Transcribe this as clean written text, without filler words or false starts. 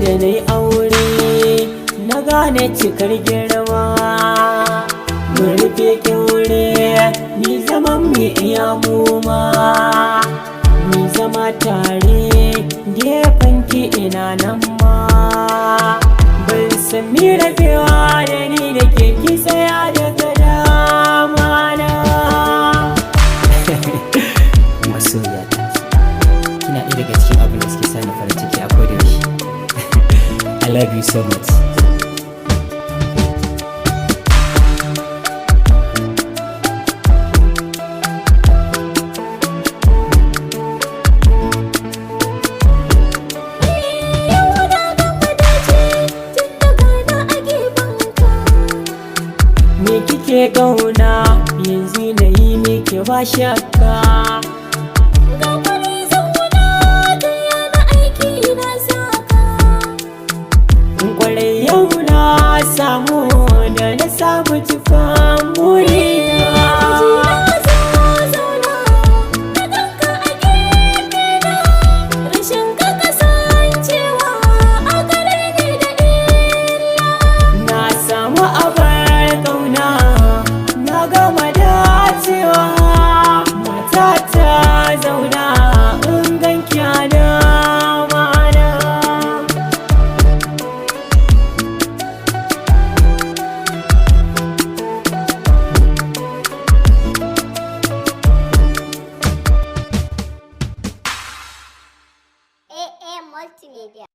da na yi aure na gane cikar girma. Mun rufe kyaure, mi zaman mi iya muma. Mi zama tare gefen ki ina nan ma. Ban san mi rabewa da ni da ke ki tsaya daga dama na. Masoyata, kina ɗaya daga cikin abin da suke sani farin ciki a kodayaushe. I love you so much. Yau na gama dace tun daga na a gefenka. Me kike kauna yanzu na yi miki ba shakka. Ga kwari zauna taya na aiki na saka. Kwarai yau na samu da na samu cikon burina. Na zo zauna na ganka a gefe na. Rashin ka kasancewa a gare ni da illa. Na samu abar kauna, na gama dacewa. Mata ta zauna in ganki a dama na. AA Multimedia.